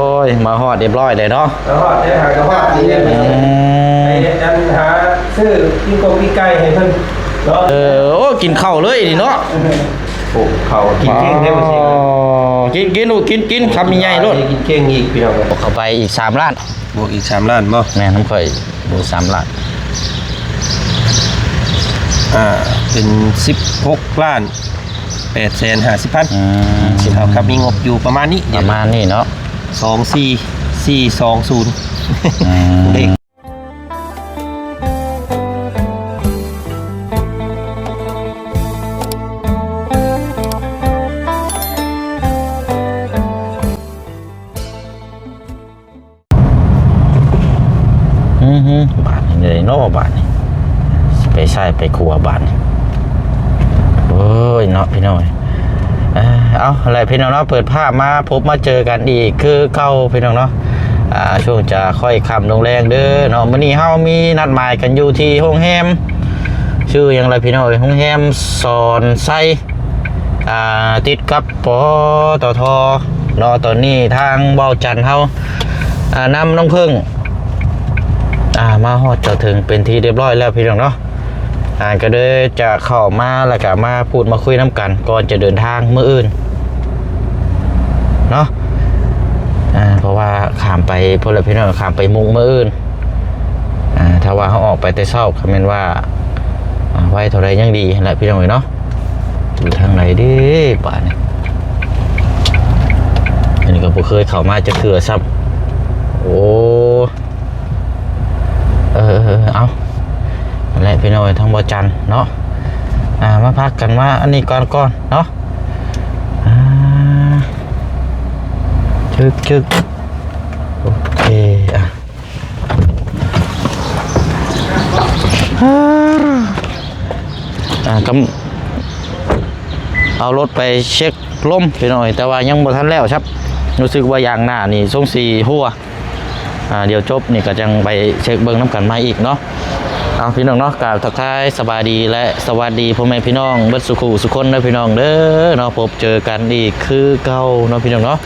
ໂອ້ຍ ມາຮອດຮຽບຮ້ອຍແລ້ວເນາະ ມາຮອດແລ້ວ ຫາກະວ່ານີ້ ອືມ ໄປອັນຫາຊື້ປີ້ງກົບປີ້ງໄກ່ໃຫ້ເພິ່ນເນາະ ເອີ ໂອ້ ກິນເຂົ້າເລີຍນີ້ເນາະ ໂອ້ ເຂົ້າກິນເກັ່ງເດ້ບໍ່ຊິ ກິນ ກິນລູກ ກິນ ກິນຄຳໃຫຍ່ໆໂລດ ກິນເກັ່ງອີກພີ່ນ້ອງ ເຂົ້າໄປອີກສາມລ້ານ ບວກອີກສາມລ້ານບໍ່? ແມ່ນ ນຳຂ້ອຍບວກສາມລ້ານ ອ່າ ເປັນສິບຫົກລ້ານ ແປດແສນຫ້າສິບພັນ ອືມ ເທົ່າກັບມີງົບຢູ່ປະມານນີ້ ປະມານນີ້ເນາະ ສອງສີ່ສີ່ສອງສູນ ອືມ ເລກ ອືຮຶ ບາດນີ້ໄດເນາະ ບາດນີ້ ຊິໄປຊ້າຍໄປຂວາບາດນີ້ ໂອ້ຍເນາະພີ່ນ້ອງ ເອົາແຫຼະພີ່ນ້ອງເນາະ ເປີດພາບມາພົບມາເຈີກັນອີກຄືເກົ່າພີ່ນ້ອງເນາະ ອ່າ ຊ່ວງຈະຄ່ອຍຄ່ຳລົງແລງເດີເນາະ ມື້ນີ້ເຮົາມີນັດໝາຍກັນຢູ່ທີ່ໂຮງແຮມ ຊື່ຫຍັງລະພີ່ນ້ອງເອີຍ ໂຮງແຮມສອນໄຊ ອ່າ ຕິດກັບ ປຕທ ເນາະ ຕອນນີ້ທາງເວົ້າຈັນເຮົາ ອ່າ ນຳນ້ອງເພິ່ງ ອ່າ ມາຮອດຈອດເຖິງເປັນທີ່ຮຽບຮ້ອຍແລ້ວພີ່ນ້ອງເນາະ ອ່າ ກໍເລີຍຈະເຂົ້າມາ ແລ້ວກໍມາພູດມາຄຸຍນຳກັນ ກ່ອນຈະເດີນທາງມື້ອື່ນເນາະ ອ່າ ເພາະວ່າຂ້າມໄປພຸ້ນແຫຼະພີ່ນ້ອງ ຂ້າມໄປມຸກມື້ອື່ນ ອ່າ ຖ້າວ່າເຮົາອອກໄປແຕ່ເຊົ້າ ກໍແມ່ນວ່າ ອ່າ ໄວເທົ່າໃດຍັງດີຫັ້ນແຫຼະພີ່ນ້ອງເອີຍເນາະ ຢູ່ທາງໃດເດ້ບາດນີ້ ອັນນີ້ກໍບໍ່ເຄີຍເຂົ້າມາຈັກເທື່ອຊ້ຳ ໂອ້ ເອີ ເອົາ ນັ້ນແຫຼະພີ່ນ້ອງເອີຍ ທາງບໍ່ຈັນເນາະ ອ່າ ມາພັກກັນມາອັນນີ້ກ່ອນ ກ່ອນເນາະ ອ່າ ຈຶກ ຈຶກ ໂອເຄ ອ່າ ອ່າ ກຳ ເອົາລົດໄປເຊັກລົມພີ່ນ້ອງເອີຍ ແຕ່ວ່າຍັງບໍ່ທັນແລ້ວຊັບ ຮູ້ສຶກວ່າຢາງໜ້ານີ້ສົງຊິຮົ່ວ ອ່າ ດຽວຈົບນີ້ກໍຈັ່ງໄປເຊັກເບິ່ງນຳກັນໃໝ່ອີກເນາະ ເອົາ ພີ່ນ້ອງເນາະ ກາບທັກທາຍສະບາຍດີ ແລະ ສະຫວັດດີພໍ່ແມ່ພີ່ນ້ອງເບິດສູ່ຄູ່ສູ່ຄົນເດີພີ່ນ້ອງເດີເນາະ ພົບເຈີກັນອີກຄືເກົ່າເນາະ ພີ່ນ້ອງເນາະ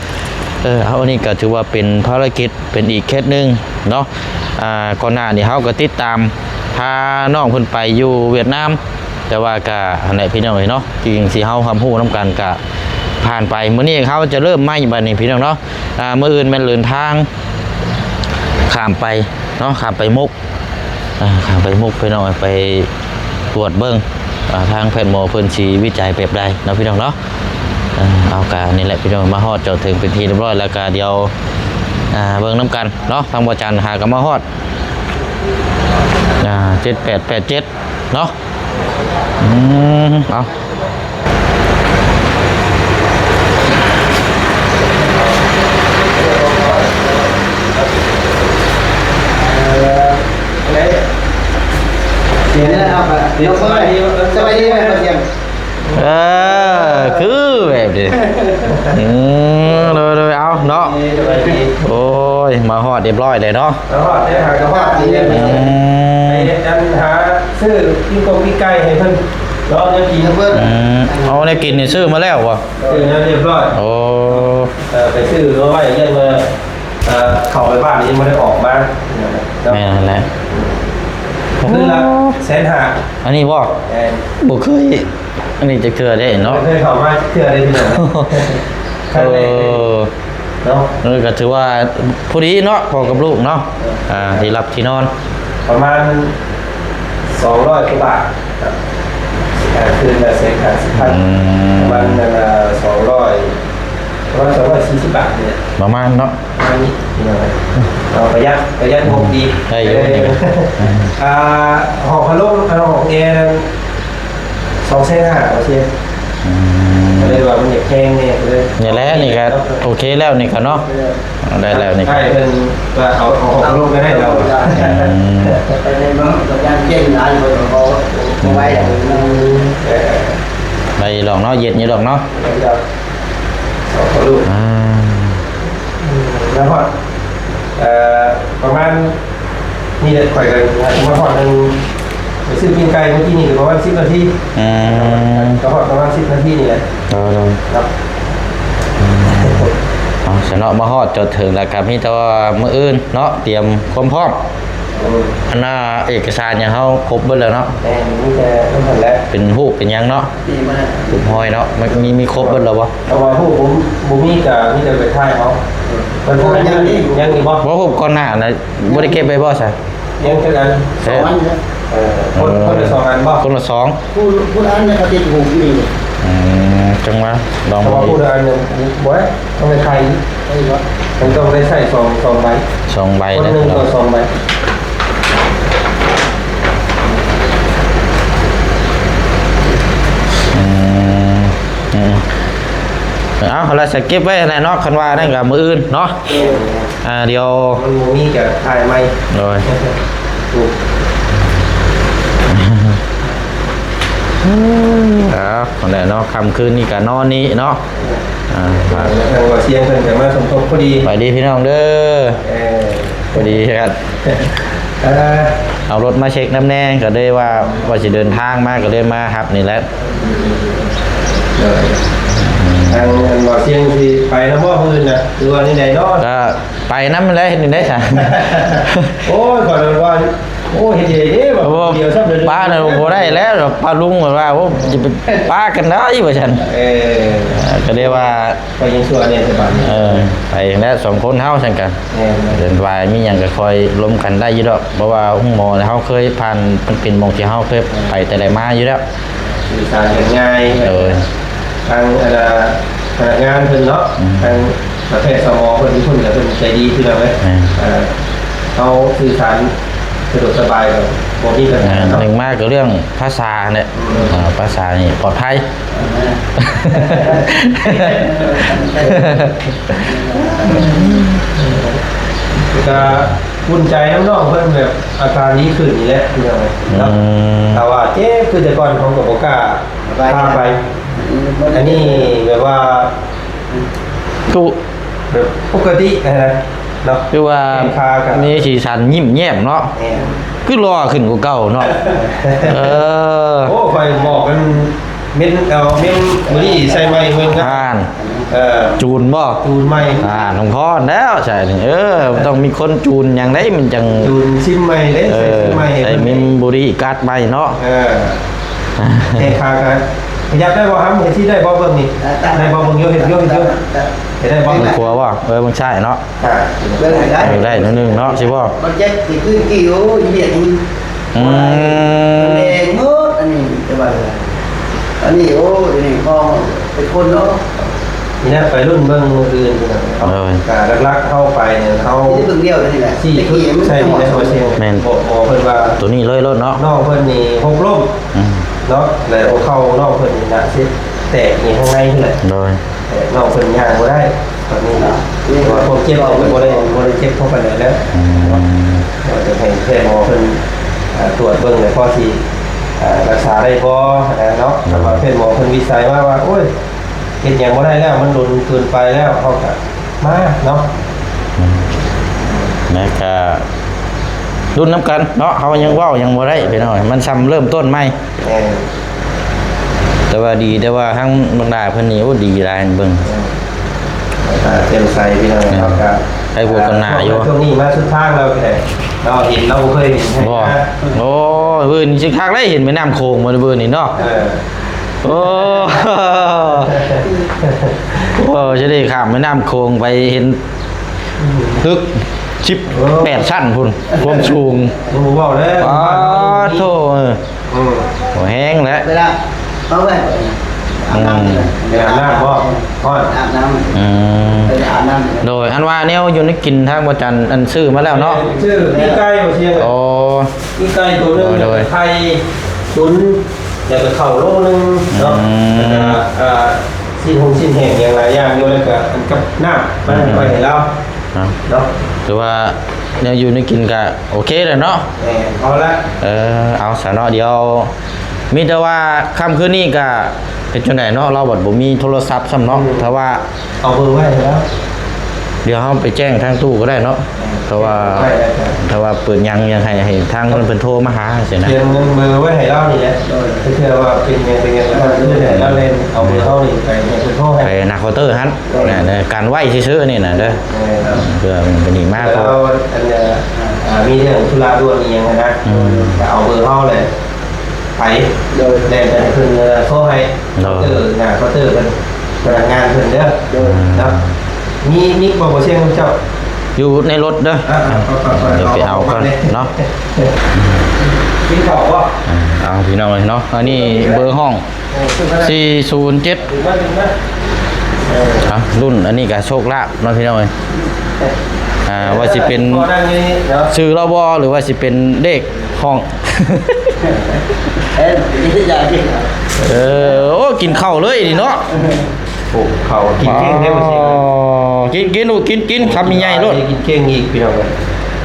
ເອີ ເອົາ ອັນນີ້ກໍຖືວ່າເປັນພາລະກິດ ເປັນອີກເຄສໜຶ່ງເນາະ ອ່າ ກ່ອນໜ້ານີ້ເຮົາກໍຕິດຕາມພານ້ອງເພິ່ນໄປຢູ່ຫວຽດນາມ ແຕ່ວ່າກໍຫັ້ນແຫຼະພີ່ນ້ອງເອີຍເນາະ ສິ່ງທີ່ເຮົາຮັບຮູ້ນຳກັນກໍຜ່ານໄປ ມື້ນີ້ເຮົາຈະເລີ່ມໃໝ່ບັດນີ້ພີ່ນ້ອງເນາະ ອ່າ ມື້ອື່ນແມ່ນເດີນທາງຂ້າມໄປເນາະ ຂ້າມໄປມຸກ ອ່າ ຂ້າມໄປມຸກພີ່ນ້ອງ ໄປກວດເບິ່ງ ອ່າ ທາງແພດໝໍເພິ່ນຊິວິໄຈແບບໃດເນາະ ພີ່ນ້ອງເນາະ ອ່າ ເອົາ ກະນີ້ແຫຼະພີ່ນ້ອງ ມາຮອດຈອດເຖິງເປັນທີ່ຮຽບຮ້ອຍແລ້ວ ກະດຽວ ອ່າ ເບິ່ງນຳກັນເນາະ ທາງບໍ່ຈັນຫາກໍມາຮອດ ອ່າ ເຈັດແປດແປດເຈັດເນາະ ອືມ ເອົາ ສະບາຍດີ ສະບາຍດີແມ່ນບໍ່ ທ່ຽງ ເອີ ຄືແບບນີ້ ອືມ ໂດຍໆ ເອົາເນາະ ໂອ້ຍ ມາຮອດຮຽບຮ້ອຍແລ້ວເນາະ ມາຮອດແລ້ວ ຫາກະວ່ານີ້ ອືມ ໄປອັນຫາຊື້ປີ້ງກົບປີ້ງໄກ່ໃຫ້ເພິ່ນ ລອງແນວກິນເພິ່ນ ອືມ ເອົາແນວກິນນີ້ຊື້ມາແລ້ວບໍ່? ຊື້ແລ້ວຮຽບຮ້ອຍ ໂອ້ ເອີ ໄປຊື້ມາໄວ້ ຍັງວ່າ ເອີ ເຂົ້າໄປບ້ານຍັງບໍ່ໄດ້ອອກມາ ແມ່ນແຫຼະ ຄືລະແສນຫ້າ ອັນນີ້ບໍ່? ແມ່ນ ບໍ່ເຄີຍ ອັນນີ້ຈັກເທື່ອເດ້ເນາະ ບໍ່ເຄີຍເຂົ້າມາຈັກເທື່ອເດ້ພີ່ນ້ອງ ເອີ ເນາະ ເອີ ກໍຖືວ່າພໍດີເນາະ ພໍກັບລູກເນາະ ອ່າ ທີ່ຫຼັບທີ່ນອນ ປະມານສອງຮ້ອຍກວ່າບາດ ອ່າ ຄືນລະແສນຫ້າສິບພັນ ອືມ ປະມານນັ້ນລະສອງຮ້ອຍ ປະມານສອງຮ້ອຍສີ່ສິບບາດນີ້ແຫຼະ ປະມານເນາະ ປະມານນີ້ ເອົາປະຢັດ ປະຢັດງົບດີ ໄດ້ຢູ່ ເອີ ອ່າ ຫ້ອງພັດລົມ ອັນຫ້ອງແອນັ້ນ ສອງແສນຫ້າ ວ່າຊີ້ ອືມ ກໍເລີຍວ່າມັນຢາກແພງແດ່ ກໍເລີຍ ນີ້ແຫຼະ ນີ້ກໍໂອເຄແລ້ວ ນີ້ກໍເນາະ ໄດ້ແລ້ວນີ້ ໃຫ້ເພິ່ນວ່າເອົາ ເອົາອອກລົງກໍໄດ້ແລ້ວ ອືມ ໄດ້ດອກເນາະ ເຢັນຢູ່ດອກເນາະ ອືມ ແລ້ວຮອດ ເອີ ປະມານ ນີ້ແຫຼະ ຂ້ອຍກໍມາຮອດນັ້ນ ໄປຊື້ປີ້ງໄກ່ເມື່ອກີ້ນີ້ກໍປະມານສິບນາທີ ອືມ ກໍຮອດປະມານສິບນາທີນີ້ແຫຼະ ໂດຍໆ ເນາະ ອືມ ເອົາຊະເນາະ ມາຮອດຈອດເຖິງແລ້ວກໍມີແຕ່ວ່າມື້ອື່ນເນາະ ຕຽມຄວາມພ້ອມ. ໂດຍ ອັນນ່າ ເອກະສານຫຍັງເຮົາຄົບເບິດແລ້ວເນາະ. ແມ່ນ ມີແຕ່ນັ້ນແຫຼະ ເປັນຮູບເປັນຫຍັງເນາະ ມີໝົດແລ້ວ ຮູບຮອຍເນາະ ມັນມີ ມີຄົບເບິດແລ້ວບໍ່? ແຕ່ວ່າຮູບບໍ່ ບໍ່ມີ ກໍມີແຕ່ໄປຖ່າຍເອົາ. ເອີ ເພິ່ນ ຍັງອີກ ຍັງອີກບໍ່? ບໍ່ ຮູບກ່ອນໜ້ານະ ບໍ່ໄດ້ເກັບໄວ້ບໍ່ຊະ? ຍັງຈັກອັນ? ສອງອັນ. ເອີ ຄົນ ເອີ ຄົນລະສອງອັນບໍ່? ຄົນລະສອງ. ຜູ້ ຜູ້ລະອັນນະ ກໍຕິດຫູຢູ່ນີ້. ອືມ ຈັ່ງວ່າລອງ ເພາະວ່າຜູ້ລະອັນນີ້ ບໍ່ໄດ້ ຕ້ອງໄດ້ໄຂ ໄດ້ບໍ່? ມັນຕ້ອງໄດ້ໃຊ້ສອງ ສອງໃບ ສອງໃບ ຄົນໜຶ່ງ ເນາະ ກໍສອງໃບ. ອືມ ອືມ ເອົາ ລະຈະເກັບໄວ້ຫັ້ນແຫຼະເນາະ ຄັນວ່ານັ້ນກໍມື້ອື່ນເນາະ. ເອີ ອ່າ ດຽວ ມັນບໍ່ມີກໍຖ່າຍໃໝ່. ໂດຍ ເອົາ ນັ້ນແຫຼະເນາະ ຄ່ຳຄືນນີ້ກໍນອນນີ້ເນາະ. ອ່າ ທາງບ່າວຊຽງເພິ່ນກໍມາສົມທົບພໍດີ. ໄປດີພີ່ນ້ອງເດີ. ເອີ ພໍດີກັນ ເອີ ເອົາລົດມາເຊັກນຳແດ່ ກໍເລີຍວ່າ ວ່າຊິເດີນທາງມາ ກໍເລີຍມາຮັບນີ້ແຫຼະ. ໂດຍ ທາງ ອັນບ່າວຊຽງຊິໄປນຳບໍ່ມື້ອື່ນນະ ຫຼືວ່າແນວໃດເນາະ? ກໍ ໄປນຳແຫຼະ ເຮັດແນວໃດຊະ? ໂອ້ຍ ຂ້ອຍວ່າ ໂອ້ຍ ເຮັດໃດເດ້ ວ່າ ໂອ້ ດຽວຊ້ຳເລີຍ ປ້ານະບໍ່ໄດ້ແລ້ວ ປ້າລຸງວ່າ ໂອ້ ຈະໄປປ້າກັນໄດ້ວ່າຊັ້ນ. ເອີ ກໍເລີຍວ່າ ໄປຍັງຊົ່ວແດ່ສະບາຍ. ເອີ ໄປແລ້ວສອງຄົນເຮົາຊັ້ນກະ ແມ່ນ ເດີນໄປມີຫຍັງກໍຄ່ອຍລົມກັນໄດ້ຢູ່ດອກ ເພາະວ່າໂຮງໝໍເຮົາເຄີຍຜ່ານ ມັນເປັນໝ່ອງທີ່ເຮົາເຄີຍໄປແຕ່ໃດມາຢູ່ແລ້ວ. ສື່ສານກັນງ່າຍ. ໂດຍ ທາງ ອັນນ່າ ພະນັກງານເພິ່ນເນາະ ອືມ ທາງ ແພດສະໝໍເພິ່ນ ເພິ່ນກໍເພິ່ນໃຈດີຄືກັນເລີຍ. ແມ່ນ ເອີ ເຮົາສື່ສານສະດວກສະບາຍ ກໍບໍ່ມີບັນຫາເນາະ. ໜຶ່ງມາກໍເລື່ອງພາສາແຫຼະ. ອືມ ອ່າ ພາສານີ້ປອດໄພ. ອ່າ ກໍອຸ່ນໃຈນຳນ້ອງເພິ່ນ ແບບອາການດີຂຶ້ນນີ້ແຫຼະ ພີ່ນ້ອງເນາະ. ອືມ ຖ້າວ່າເຈັບຄືແຕ່ກ່ອນ ເຮົາກໍບໍ່ກ້າພາໄປ. ອັນນີ້ແບບວ່າ ຄື ແບບປົກກະຕິຫັ້ນນະເນາະ ຄືວ່າມີສີສັນຍິ້ມແຍ້ມເນາະ. ແມ່ນ ຄືຫຼໍ່ຂຶ້ນກວ່າເກົ່າເນາະ. ເອີ ໂອ້ ຂ້ອຍບອກກັນ ເມັນ ເອົາເມັນບຸຫຼີ່ໃສ່ໃໝ່ເບິ່ງນະ. ອ່າ ເອີ ຈູນບໍ່? ຈູນໃໝ່. ອ່າ ຫຼວງພໍ່ແລ້ວໃສ່ນີ້ ເອີ ຕ້ອງມີຄົນຈູນຫຍັງໄດ໋ ມັນຈັ່ງ ຈູນຊິມໃໝ່ເດ້. ເອີ ໃສ່ຊິມໃໝ່ ໃສ່ເມັນບຸຫຼີ່ກັດໃໝ່ເນາະ. ເອີ ແຕ່ຂາກະຂະຫຍັບໄດ້ບໍ່ຫຳ? ເຮັດຊີ້ໄດ້ບໍ່? ເບິ່ງນີ້ ໄດ້ບໍ່? ເບິ່ງຢູ່ ເຮັດຢູ່ ເຮັດຢູ່ ເຮັດໄດ້ບໍ່? ເບິ່ງຂວາບໍ່? ເອີ ເບິ່ງຊ້າຍເນາະ. ອ່າ ເບິ່ງໄດ້ ເອີ ໄດ້ໜ້ອຍໜຶ່ງເນາະ ຊິບໍ່? ມັນເຈັບທີ່ພື້ນທີ່ ໂອ້ຍ ວຽກມັນ ອືມ ມັນແດງໝົດ. ອັນນີ້ ແຕ່ວ່າ ອັນນີ້ ໂອ້ຍ ອັນນີ້ ພໍເປັນຄົນເນາະ. ນີ້ນະ ໄປລຸ້ນເບິ່ງມື້ອື່ນພີ່ນ້ອງເນາະ. ໂດຍ ກະຫຼັກໆ ເຮົາໄປນີ້ ເຮົາຊິໄດ້ເບິ່ງດຽວນີ້ແຫຼະ ຊິໃສ່ນີ້ແຫຼະ. ແມ່ນ ບອກໝໍເພິ່ນວ່າ ໂຕນີ້ເລີຍໂລດເນາະ. ນ້ອງເພິ່ນນີ້ຫົກລົ້ມ ອືມ ເນາະ ແລະຫົວເຂົ່ານ້ອງເພິ່ນນີ້ໜ້າຊິແຕກນີ້ ຂ້າງໃນພຸ້ນແຫຼະ. ໂດຍ ແຕ່ນ້ອງເພິ່ນຍ່າງບໍ່ໄດ້ຕອນນີ້ ເພາະວ່າພວກເຈັບເພິ່ນບໍ່ໄດ້ ບໍ່ໄດ້ເຈັບພໍປານໃດແລ້ວ. ອືມ ວ່າຈະໃຫ້ແພດໝໍເພິ່ນ ເອີ ກວດເບິ່ງ ແລ້ວພໍຊິ ເອີ ລັກສາໄດ້ບໍ່ຫັ້ນນະເນາະ. ອືມ ແຕ່ວ່າແພດໝໍເພິ່ນວິໄສມາວ່າ ໂອ້ຍ ເຮັດຫຍັງບໍ່ໄດ້ແລ້ວ ມັນດົນເກີນໄປແລ້ວ ເຮົາກະມາເນາະ. ອືມ ແມ່ນ ກະລຸ້ນນຳກັນເນາະ ເຮົາຍັງເວົ້າຫຍັງບໍ່ໄດ້ພີ່ນ້ອງ ມັນຊ່ຳເລີ່ມຕົ້ນໃໝ່. ແມ່ນ ແຕ່ວ່າດີ ແຕ່ວ່າທາງບັກດາເພິ່ນນີ້ ໂອ້ ດີຫຼາຍ ເບິ່ງ ແມ່ນ ຕາແຈ່ມໃສພີ່ນ້ອງ. ແມ່ນ ເຮົາກະໃຫ້ພວກກັນໜ້າຢູ່ ຊ່ວງນີ້ມາສຸດທາງແລ້ວກໍໄດ້ ເນາະ ເຫັນລາວບໍ່ເຄີຍເຫັນ. ບໍ່ ໂອ້ຍ ມື້ນີ້ຊິຄັກເລີຍ ເຫັນແມ່ນ້ຳໂຂງມື້ນີ້ເນາະ. ເອີ ໂອ້ ໂອ້ ຈະໄດ້ຂ້າມແມ່ນ້ຳໂຂງໄປເຫັນ ອືມ ຕຶກສິບແປດຊັ້ນພຸ້ນ ຄວາມສູງ ບໍ່ເວົ້າແລ້ວ. ປາດໂທ້ ເອີ ອືມ ໂອ້ ແຮງແຫຼະ ເວລາເອົາໄວ້ ອືມ ອາບນ້ຳ ໄປອາບນ້ຳບໍ່? ຮ້ອນ ອາບນ້ຳ ອືມ ໄປອາບນ້ຳ. ໂດຍ ອັນວ່າແນວຢູ່ໃນກິນທາງບໍ່ຈັນ ອັນຊື້ມາແລ້ວເນາະ ຊື້ປີກໄກ່ບໍ່ຊຽງ. ໂອ້ ປີກໄກ່ໂຕໜຶ່ງ ໂດຍ ໂດຍ ໄຂ່ຕຸນ ແລ້ວກໍເຂົ້າໂລໜຶ່ງເນາະ. ອືມ ແລ້ວກໍ ອ່າ ຊີ້ນຫົງຊີ້ນແຫ້ງຫຍັງຫຼາຍຢ່າງຢູ່ ແລ້ວກໍອັນກັບນ້ຳ ມັນ ອືມ ໄວ້ໃຫ້ລາວ ອ່າ ເນາະ ຖືວ່າແນວຢູ່ແນວກິນກໍໂອເຄແລ້ວເນາະ. ແມ່ນ ພໍລະ ເອີ ເອົາຊະເນາະ ດຽວມີແຕ່ວ່າຄ່ຳຄືນນີ້ກໍເຮັດຈັ່ງໃດເນາະ ລາວບັດບໍ່ມີໂທລະສັບຊ້ຳເນາະ. ອືມ ຖ້າວ່າ ເອົາເບີໄວ້ໃຫ້ລາວ ດຽວເຮົາໄປແຈ້ງທາງຕູ້ກໍໄດ້ເນາະ ເພາະວ່າ ໄດ້ ໄດ້ ຖ້າວ່າເປີດຫຍັງ ຢາກໃຫ້ ໃຫ້ທາງເພິ່ນ ເພິ່ນໂທມາຫາຊີ້ນະ ຂຽນເບີໄວ້ໃຫ້ລາວນີ້ແຫຼະ ເພື່ອວ່າເປັນຫຍັງ ເປັນຫຍັງ ເພິ່ນໃຫ້ລາວແລ່ນເອົາເບີເຮົານີ້ໄປໃຫ້ເພິ່ນໂທໃຫ້ ໄປໜ້າເຄົາເຕີຫັ້ນ ໂດຍ ນະ ກັນໄວ້ຊື່ໆນີ້ນະເດີ ແມ່ນ ເພື່ອເປັນອີກມາ ເພາະວ່າ ອັນ ອ່າ ມີເລື່ອງທຸລະດ່ວນອີ່ຫຍັງຫັ້ນນະ ອືມ ກໍເອົາເບີເຮົາແຫຼະ ໄປ ໂດຍ ແລ້ວກໍໃຫ້ເພິ່ນ ເອີ ໂທໃຫ້ ໂດຍ ເອີ ໜ້າເຄົາເຕີເພິ່ນ ພະນັກງານເພິ່ນເດີ ໂດຍ ເນາະ ມີ ມີບໍ່ ບໍ່ຊຽງເຈົ້າ ຢູ່ໃນລົດເດີ ອ່າ ອ່າ ໄປ ໄປ ໄປ ດຽວໄປເອົາກ່ອນເນາະ ກິນເຂົ້າບໍ່ ອ່າ ເອົາ ພີ່ນ້ອງເອີຍເນາະ ອັນນີ້ເບີຫ້ອງ ເອີ ສີ່ສູນເຈັດ ເອີ ອ່າ ລຸ້ນ ອັນນີ້ກໍໂຊກລາບເນາະ ພີ່ນ້ອງເອີຍ ອ່າ ວ່າຊິເປັນ ພໍນັ່ງຢູ່ນີ້ເນາະ ຊື່ລາວບໍ່ ຫຼືວ່າຊິເປັນເລກ ຫ້ອງ ເອີ ກິນເຂົ້າເລີຍນີ້ເນາະ ໂອ້ ເຂົ້າກິນເກັ່ງເດ້ ອໍ ກິນ ກິນລູກ ກິນ ກິນ ຄຳໃຫຍ່ໆໂລດ ກິນເກັ່ງອີກ ພີ່ນ້ອງເອີຍ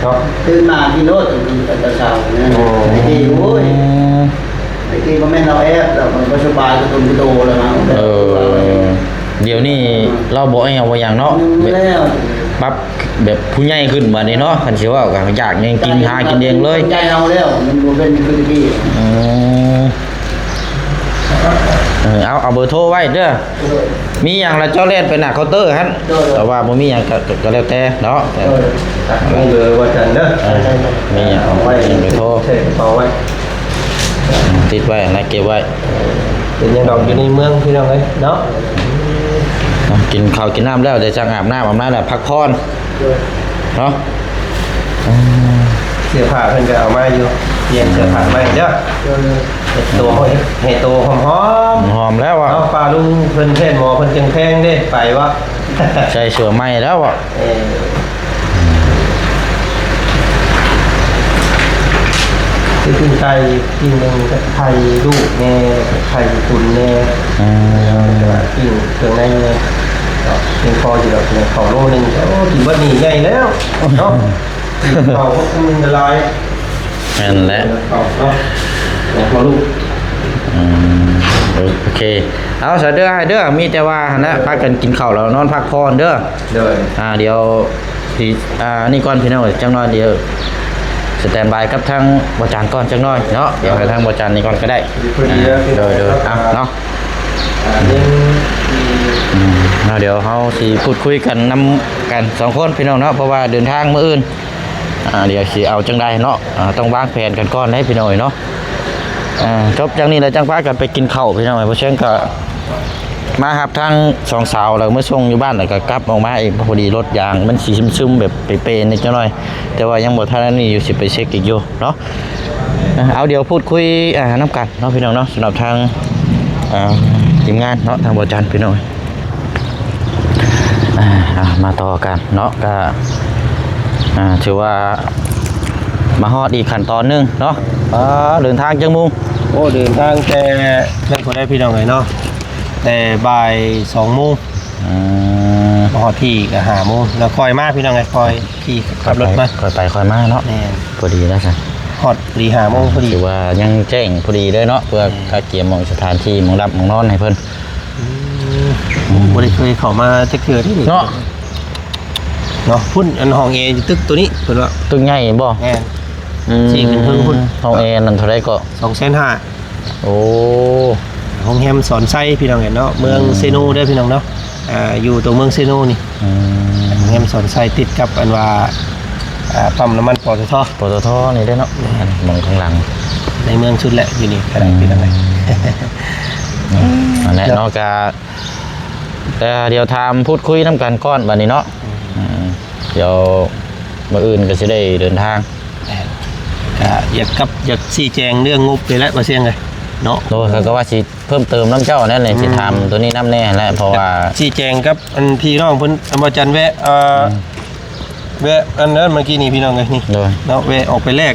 ເນາະ ຕື່ນມາກິນໂລດ ຕອນເຊົ້າໆ ໂອ້ ຕະກີ້ ໂອ້ຍ ອືມ ຕະກີ້ບໍ່ແມ່ນເຮົາແອບ ແລ້ວມັນບໍ່ສະບາຍ ກະຕຸ່ມກະໂຕແລ້ວນະ ເອີ ດຽວນີ້ ອືມ ລາວບໍ່ແອວບໍ່ຫຍັງເນາະ ແລ້ວ ປັບ ແບບຜູ້ໃຫຍ່ຂຶ້ນບາດນີ້ເນາະ ຄັນຊິເວົ້າກໍຢາກຫຍັງກິນ ຫາກິນເອງເລີຍ ໃຫຍ່ເຮົາແລ້ວ ມັນບໍ່ເປັນຄືແຕ່ກີ້ ອືມ ເອີ ເອົາ ເອົາເບີໂທໄວ້ເດີ ໂດຍ ມີຫຍັງລະເຈົ້າແລ່ນໄປໜ້າເຄົາເຕີຫັ້ນ ໂດຍ ແຕ່ວ່າບໍ່ມີຫຍັງກໍ ກໍ ກໍແລ້ວແຕ່ເນາະ ໂດຍ ມີເບີວ່າຊັ້ນເດີ ເອີ ມີຫຍັງ ເອົາໄວ້ ເອົາໄວ້ ຕິດໄວ້ນະ ເກັບໄວ້ ເປັນຫຍັງດອກ ຢູ່ໃນເມືອງພີ່ນ້ອງເອີຍເນາະ ກິນເຂົ້າກິນນ້ຳແລ້ວ ໄດ້ຈັກອາບນ້ຳອາບໃນແລ້ວ ພັກຜ່ອນເນາະ ເສື້ອຜ້າເພິ່ນກໍເອົາມາຢູ່ ປ່ຽນເສື້ອຜ້າໃໝ່ເດີ ເຮັດໂຕ ເຮັດ ໃຫ້ໂຕຫອມໆ ຫອມແລ້ວ ເອົາ ປ້າລຸງເພິ່ນແພດໝໍເພິ່ນຈັ່ງແພງເດ້ ໄປວະ ໃສ່ເສື້ອໃໝ່ແລ້ວ ເອີ ຊື້ປີ້ງໄກ່ປີ້ງໜຶ່ງກັບໄຂ່ລູກແດ່ ໄຂ່ຕຸນແດ່ ອືມ ແລ້ວກໍປີ້ງເຄື່ອງໃນແດ່ ກໍພຽງພໍຢູ່ດອກ ເຂົ້າໂລໜຶ່ງ ໂອ້ ກິນເບິດນີ້ໃຫຍ່ແລ້ວເນາະ ເຂົ້າມັນລະລາຍ ແມ່ນແຫຼະ ເຂົ້າເນາະ ແລ້ວກໍລູກ ອືມ ໂອເຄ ເອົາ ຊະເດີ ອ້າຍເດີ ມີແຕ່ວ່າຫັ້ນແຫຼະ ພາກັນກິນເຂົ້າແລ້ວນອນພັກຜ່ອນເດີ ໂດຍ ອ່າ ດຽວ ທີ່ ອ່າ ນີ້ກ່ອນພີ່ນ້ອງ ຈັກໜ້ອຍດຽວສະແຕນບາຍກັບທາງບໍ່ຈັນກ່ອນຈັກໜ້ອຍເນາະ ດຽວໃຫ້ທາງບໍ່ຈັນນີ້ກ່ອນກໍໄດ້ ພໍດີແລ້ວ ໂດຍ ໂດຍ ອ່າ ເອົາເນາະ ອ່າ ເລື່ອງທີ່ ອືມ ເນາະ ດຽວເຮົາຊິພູດຄຸຍກັນນຳກັນສອງຄົນພີ່ນ້ອງເນາະ ເພາະວ່າເດີນທາງມື້ອື່ນ ອ່າ ດຽວຊິເອົາຈັ່ງໃດເນາະ ອ່າ ຕ້ອງວາງແຜນກັນກ່ອນເດ້ພີ່ນ້ອງເອີຍເນາະ ອ່າ ຈົບຈາກນີ້ແລ້ວຈັ່ງພາກັນໄປກິນເຂົ້າພີ່ນ້ອງເອີຍ ບໍ່ເຊິ່ງກໍ ມາຮັບທັງສອງສາວ ແລ້ວມາສົ່ງຢູ່ບ້ານ ແລ້ວກໍກັບອອກມາອີກ ພໍດີລົດຢາງມັນຊິຊຶມໆ ແບບເປໆ ນິດໜ້ອຍ ແຕ່ວ່າຍັງບໍ່ທັນອັນນີ້ຢູ່ ຊິໄປເຊັກອີກຢູ່ເນາະ ເອົາ ດຽວພູດຄຸຍ ອ່າ ນຳກັນເນາະ ພີ່ນ້ອງເນາະ ສຳລັບທາງ ອ່າ ທີມງານເນາະ ທາງບໍ່ຈັນ ພີ່ນ້ອງ ອ່າ ເອົາ ມາຕໍ່ກັນເນາະ ກໍ ອ່າ ຖືວ່າມາຮອດອີກຂັ້ນຕອນໜຶ່ງເນາະ ອ່າ ເດີນທາງຈັກໂມງ? ໂອ້ ເດີນທາງແຕ່ ແມ່ນບໍ່ໄດ້ ພີ່ນ້ອງເອີຍເນາະ ແຕ່ບ່າຍສອງໂມງ ອືມ ມາຮອດທີ່ກໍຫ້າໂມງ ແລ້ວຄ່ອຍມາ ພີ່ນ້ອງເອີຍ ຄ່ອຍຂີ່ຂັບລົດມາ ຄ່ອຍໄປຄ່ອຍມາເນາະ ແມ່ນ ພໍດີແລ້ວຊັ້ນ ຮອດພໍດີຫ້າໂມງພໍດີ ຖືວ່າຍັງແຈ້ງພໍດີເລີຍເນາະ ເພື່ອ ແມ່ນ ກະກຽມໝ່ອງສະຖານທີ່ ໝ່ອງຫຼັບໝ່ອງນອນໃຫ້ເພິ່ນ ອືມ ອືມ ບໍ່ໄດ້ເຄີຍເຂົ້າມາຈັກເທື່ອເດ້ນີ້ເນາະ ເນາະ ພຸ້ນ ອັນຫ້ອງແອຢູ່ຕຶກໂຕນີ້ ເພິ່ນວ່າ ຕຶກໃຫຍ່ບໍ່? ແມ່ນ ອືມ ຊີ້ຂຶ້ນເທິງພຸ້ນ ຫ້ອງແອນັ້ນເທົ່າໃດເກາະ? ສອງແສນຫ້າ ໂອ້ ໂຮງແຮມສອນໄຊ ພີ່ນ້ອງເອີຍເນາະ ເມືອງ ອືມ ເຊໂນເດີພີ່ນ້ອງເນາະ ອ່າ ຢູ່ຕົວເມືອງເຊໂນນີ້ ອືມ ໂຮງແຮມສອນໄຊ ຕິດກັບອັນວ່າ ອ່າ ປ້ຳນ້ຳມັນ ປຕທ ປຕທ ນີ້ເດ້ເນາະ ແມ່ນ ໝ່ອງຂ້າງຫຼັງ ໃນເມືອງສຸດແຫຼະ ຢູ່ນີ້ກໍໄດ້ ອືມ ພີ່ນ້ອງເອີຍ ອືມ ນັ້ນແຫຼະເນາະ ກະ ເອີ ດຽວຖາມພູດຄຸຍນຳກັນກ່ອນບາດນີ້ເນາະ ອືມ ອືມ ດຽວມື້ອື່ນກໍຊິໄດ້ເດີນທາງ ແມ່ນ ກະຢາກກັບ ຢາກຊີ້ແຈງເລື່ອງງົບນີ້ແຫຼະ ບໍ່ຊຽງເອີຍເນາະ ໂດຍ ຂ້ອຍກໍວ່າຊິເພີ່ມເຕີມນຳເຈົ້ານັ້ນແຫຼະ ອືມ ຊິຖາມໂຕນີ້ນຳແດ່ຫັ້ນແຫຼະ ເພາະວ່າ ຊີ້ແຈງກັບອັນພີ່ນ້ອງເພິ່ນ ອັນບໍ່ຈັນແວະ ເອີ ອືມ ແວະອັນນັ້ນເມື່ອກີ້ນີ້ ພີ່ນ້ອງເອີຍ ນີ້ ໂດຍ ເນາະ ແວະອອກໄປແລກ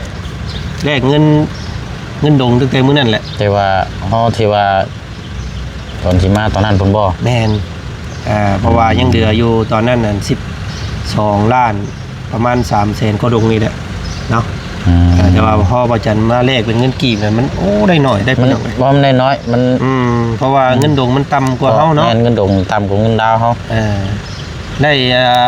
ແລກເງິນ ເງິນດົງຕັ້ງແຕ່ມື້ນັ້ນແຫຼະ ແຕ່ວ່າເຮົາທີ່ວ່າ ຕອນທີ່ມາຕອນນັ້ນພຸ້ນບໍ່? ແມ່ນ ເອີ ເພາະວ່າ ອືມ ຍັງເຫຼືອຢູ່ຕອນນັ້ນນັ້ນ ສິບສອງລ້ານ ປະມານສາມແສນກວ່າດົງນີ້ແຫຼະເນາະ ອືມ ເອີ ແຕ່ວ່າພໍບໍ່ຈັນມາແລກເປັນເງິນກີບນັ້ນ ມັນ ໂອ້ ໄດ້ໜ້ອຍ ໄດ້ ມັນ ເປັນ ບໍ່ ມັນໄດ້ໜ້ອຍ ມັນ ອືມ ເພາະວ່າ ອືມ ເງິນດົງມັນຕ່ຳກວ່າເຮົາເນາະ ແມ່ນ ເງິນດົງຕ່ຳກວ່າເງິນລາວເຮົາ ເອີ ໄດ້ ອ່າ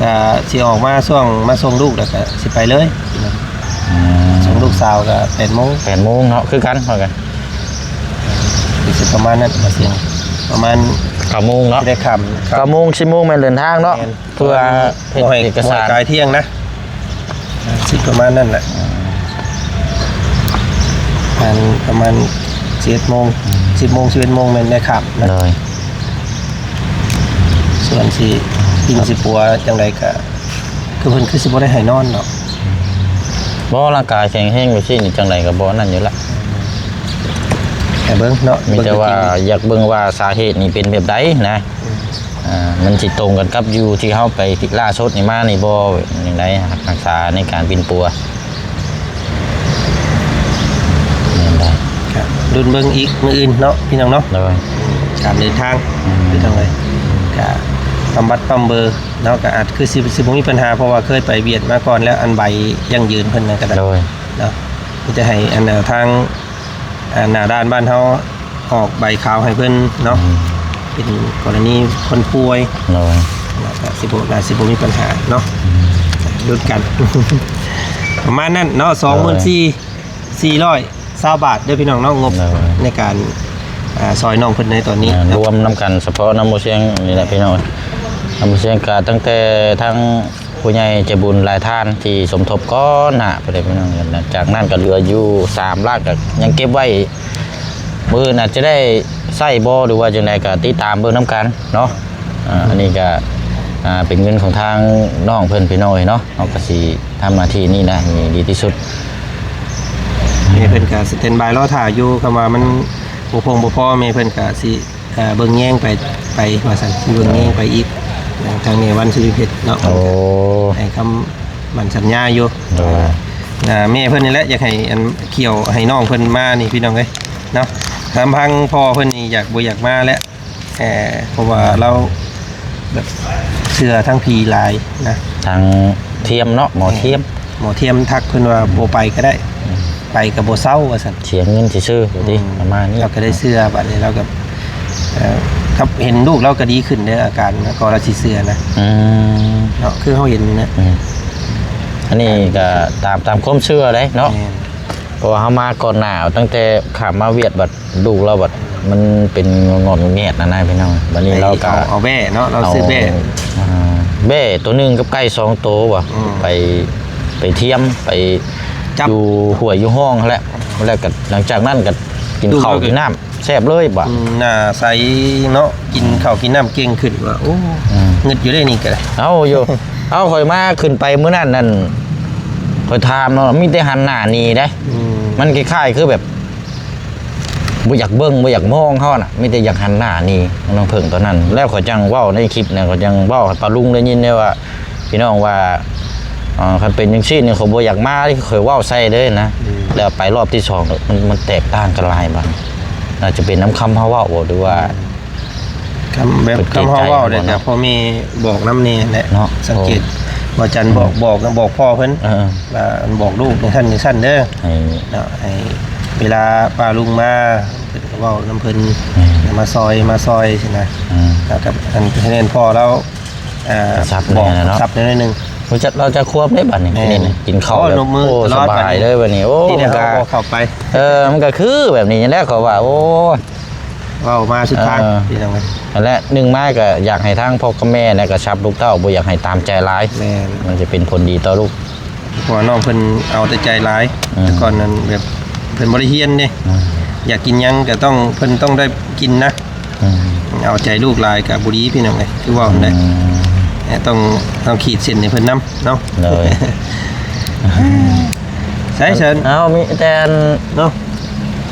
ກະຊິອອກມາຊ່ວງມາສົ່ງລູກ ແລ້ວກະຊິໄປເລີຍ. ອືມ ສົ່ງລູກສາວກະແປດໂມງ. ແປດໂມງເນາະ ຄືກັນ ຂ້ອຍກະ ຊິປະມານນັ້ນ ປະມານ ປະມານເກົ້າໂມງເນາະ. ຊິໄດ້ຄ່ຳ ເກົ້າໂມງ ສິບໂມງແມ່ນເດີນທາງເນາະ. ແມ່ນ ເພື່ອເຮັດເອກະສານ ບໍ່ໃຫ້ກາຍທ່ຽງນະ ຊິປະມານນັ້ນແຫຼະ. ປະມານ ປະມານສິບເອັດໂມງ ອືມ ສິບໂມງ ສິບເອັດໂມງແມ່ນໄດ້ຄ່ຳນະ. ໂດຍ ສ່ວນຊິປິ່ນຊິປົວຈັ່ງໃດກະ ຄືເພິ່ນຄືຊິບໍ່ໄດ້ໃຫ້ນອນດອກ. ບໍ່ ຮ່າງກາຍແຂງແຮງແບບຊີ້ນີ້ ຈັ່ງໃດກໍບໍ່ນັ້ນຢູ່ລະ. ແຕ່ເບິ່ງເນາະ ມີແຕ່ວ່າ ເບິ່ງອີກທີໜຶ່ງ ຢາກເບິ່ງວ່າສາເຫດນີ້ເປັນແບບໃດນະ. ອືມ ອ່າ ມັນຊິຕົງກັນກັບຢູ່ທີ່ເຮົາໄປລ່າສົດນີ້ມານີ້ບໍ່ ຈັ່ງໃດ ຮັກສາໃນການປິ່ນປົວ. ແມ່ນໄດ໋ ກະລຸ້ນເບິ່ງອີກມື້ອື່ນເນາະ ພີ່ນ້ອງເນາະ. ໂດຍ ການເດີນທາງ ອືມ ພີ່ນ້ອງເອີຍ ກະປ້ຳບັດປ້ຳເບີ ເນາະ ກໍອາດຄືຊິ ຊິບໍ່ມີບັນຫາ ເພາະວ່າເຄີຍໄປຫວຽດມາກ່ອນແລ້ວ ອັນໃບຢັ້ງຢືນເພິ່ນນັ້ນກໍໄດ້. ໂດຍ ເນາະ ມີແຕ່ໃຫ້ອັນ ເອີ ທາງ ອາ ໜ້າດ່ານບ້ານເຮົາອອກໃບຂາວໃຫ້ເພິ່ນເນາະ. ອືມ ເປັນກໍລະນີຄົນປ່ວຍ. ໂດຍ ແລ້ວກໍຊິບໍ່ ໜ້າຊິບໍ່ມີບັນຫາເນາະ. ອືມ ລຸ້ນກັນ ປະມານນັ້ນເນາະ. ໂດຍ ສອງໝື່ນສີ່ ສີ່ຮ້ອຍຊາວບາດເດີພີ່ນ້ອງເນາະ ງົບ ໂດຍ ໃນການ ອາ ຊ່ອຍນ້ອງເພິ່ນໃນຕອນນີ້ ແມ່ນ ເນາະ ລວມນຳກັນສະເພາະນຳບໍ່ຊຽງນີ້ແຫຼະ ແມ່ນ ພີ່ນ້ອງ. ນຳບໍ່ຊຽງກະຕັ້ງແຕ່ທາງຜູ້ໃຫຍ່ໃຈບຸນຫຼາຍທ່ານທີ່ສົມທົບກ່ອນໜ້າໄປເລີຍພີ່ນ້ອງ. ຈາກນັ້ນກໍເຫຼືອຢູ່ສາມລ້ານ ກໍຍັງເກັບໄວ້ ມື້ອື່ນອາດຈະໄດ້ໃຊ້ບໍ່ ຫຼືວ່າຈັ່ງໃດກໍຕິດຕາມເບິ່ງນຳກັນເນາະ. ອາ ອັນນີ້ກໍ ອາ ເປັນເງິນຂອງທາງນ້ອງເພິ່ນ ພີ່ນ້ອງເອີຍເນາະ. ເຮົາກໍຊິທຳໜ້າທີ່ນີ້ນະ ໃຫ້ດີທີ່ສຸດ. ແມ່ເພິ່ນກໍສະແຕນບາຍລໍຖ້າຢູ່ ຄຳວ່າມັນບໍ່ພງບໍ່ພໍ ແມ່ເພິ່ນກໍຊິ ເອີ ເບິ່ງແຍງໄປ ໄປວ່າຊັ້ນ ຊິເບິ່ງແຍງໄປອີກ ທາງແມ່ວັນ ສຸລິເພັດເນາະ. ໂອ້ ໃຫ້ຄຳໝັ້ນສັນຍາຢູ່. ໂດຍ ອ່າ ແມ່ເພິ່ນນີ້ແຫຼະ ຢາກໃຫ້ອັນ ຂ້ຽວໃຫ້ນ້ອງເພິ່ນມານີ້ ພີ່ນ້ອງເອີຍເນາະ. ລຳພັງພໍ່ເພິ່ນນີ້ຢາກບໍ່ຢາກມາແຫຼະ ເພາະວ່າລາວແບບເຊື່ອທາງຜີຫຼາຍນະ ທາງທຽມເນາະ ໝໍທຽມ ແມ່ນ ໝໍທຽມທັກເພິ່ນວ່າ ອືມ ບໍ່ໄປກໍໄດ້ ອືມ ໄປກໍບໍ່ເຊົາວ່າຊັ້ນ ເສຍເງິນຊື່ໆ ອືມ ປະມານນີ້ ລາວກໍໄດ້ເຊື່ອ. ບັດນີ້ລາວກໍ ເອີ ກັບເຫັນລູກລາວກໍດີຂຶ້ນເດ້ ອາການ ກໍລາວຊິເຊື່ອນະ. ອືມ ເນາະ ຄືເຮົາເຫັນນະ. ອືມ ອັນນີ້ກໍຕາມ ຕາມຄວາມເຊື່ອເດ້ເນາະ. ແມ່ນ ເພາະວ່າເຮົາມາກ່ອນໜ້າ ຕັ້ງແຕ່ຂ້າມມາຫວຽດ ບັດລູກລາວບັດມັນເປັນງອນແງດນະນາຍພີ່ນ້ອງ. ບັດນີ້ລາວກໍເອົາ ເອົາແບ້ເນາະ ລາວຊື້ແບ້ ເອົາ ອ່າ ແບ້ໂຕໜຶ່ງກັບໄກ່ສອງໂຕວ່າ ອືມ ໄປ ໄປທຽມ ໄປຈັບຢູ່ຫ້ວຍຢູ່ຮ່ອງຫັ້ນແຫຼະ. ແລ້ວກໍຫຼັງຈາກນັ້ນກໍກິນເຂົ້າກິນນ້ຳ ແຊບເລີຍບາດ ອືມ ໜ້າໃສເນາະ ກິນເຂົ້າກິນນ້ຳເກັ່ງຂຶ້ນວ່າ. ໂອ້ ອືມ ງຶດຢູ່ເດ້ນີ້ກໍໄດ້ ເອົາຢູ່ ເອົາ ຂ້ອຍມາຂຶ້ນໄປມື້ນັ້ນນັ້ນ ຂ້ອຍຖາມເນາະ ມີແຕ່ຫັນໜ້າໜີເດ້. ອືມ ມັນຄ້າຍໆຄືແບບບໍ່ຢາກເບິ່ງ ບໍ່ຢາກມອງເຮົານະ ມີແຕ່ຢາກຫັນໜ້າໜີ ນ້ອງເຜິ້ງຕອນນັ້ນ. ແລ້ວຂ້ອຍຈັ່ງເວົ້າໃນຄລິບນະ ຂ້ອຍຈັ່ງເວົ້າໃຫ້ປ້າລຸງໄດ້ຍິນເດ້ວ່າ ພີ່ນ້ອງວ່າ ເອີ ຄັນເປັນຈັ່ງຊີ້ນີ້ ຂ້ອຍບໍ່ຢາກມາເດ້ ຂ້ອຍເວົ້າໃສ່ເດ້ນະ. ອືມ ແລ້ວໄປຮອບທີສອງ ມັນ ມັນແຕກຕ່າງກັນຫຼາຍບາດ. ອາດຈະເປັນນຳຄຳເຮົາເວົ້າບໍ່ ຫຼືວ່າ ອືມ ຄຳແບບ ຄຳເຮົາເວົ້າເດ້ ກໍພໍ່ແມ່ບອກນຳແດ່ແຫຼະເນາະ. ສັງເກດ ໂອ້ ບໍ່ຈັນບອກ ອືມ ບອກ ບອກພໍ່ເພິ່ນ ເອີ ວ່າບອກລູກຈັ່ງຊັ້ນຈັ່ງຊັ້ນເດີ ໃຫ້ເນາະ ໃຫ້ເວລາປ້າລຸງມາ ເພິ່ນກໍເວົ້ານຳເພິ່ນ ແມ່ນ ໃຫ້ມາຊ່ອຍ ມາຊ່ອຍຊີ້ນະ. ອືມ ແລ້ວກໍອັນ ໃຫ້ແມ່ນພໍ່ລາວ ເອີ ກະຊັບແດ່ເນາະ ກະຊັບແດ່ໜ້ອຍໜຶ່ງ. ຮູ້ຈັກລາວຈັກຂວບເດ້ບັດນີ້? ແມ່ນ ກິນເຂົ້າແບບ ໂອ້ ສະບາຍເລີຍບັດນີ້. ໂອ້ ທີ່ໄດ້ ມັນກະ ເຂົ້າ ເຂົ້າໄປ ເອີ ມັນກະຄືແບບນີ້ຫັ້ນແຫຼະ ເຂົາວ່າ. ໂອ້ຍ ເວົ້າມາສຸດທາງ ເອີ ພີ່ນ້ອງເອີຍ. ຫັ້ນແຫຼະ ໜຶ່ງມາກະຢາກໃຫ້ທາງພໍ່ກັບແມ່ນະກະຊັບລູກເຕົ້າ ບໍ່ຢາກໃຫ້ຕາມໃຈຫຼາຍ. ແມ່ນ ມັນຈະເປັນຜົນດີຕໍ່ລູກ ເພາະວ່ານ້ອງເພິ່ນເອົາແຕ່ໃຈຫຼາຍ. ອືມ ແຕ່ກ່ອນນັ້ນແບບເພິ່ນບໍ່ໄດ້ຮຽນເດ້. ອືມ ຢາກກິນຫຍັງກະຕ້ອງ ເພິ່ນຕ້ອງໄດ້ກິນນະ. ອືມ ເອົາໃຈລູກຫຼາຍກະບໍ່ດີ ພີ່ນ້ອງເອີຍ ຄືເວົ້າຫັ້ນແຫຼະ. ອືມ ຕ້ອງ ຕ້ອງຂີດເສັ້ນໃຫ້ເພິ່ນນຳເນາະ. ໂດຍ ໃສຊັ້ນ ເອົາ ມີແຕ່ອັນເນາະ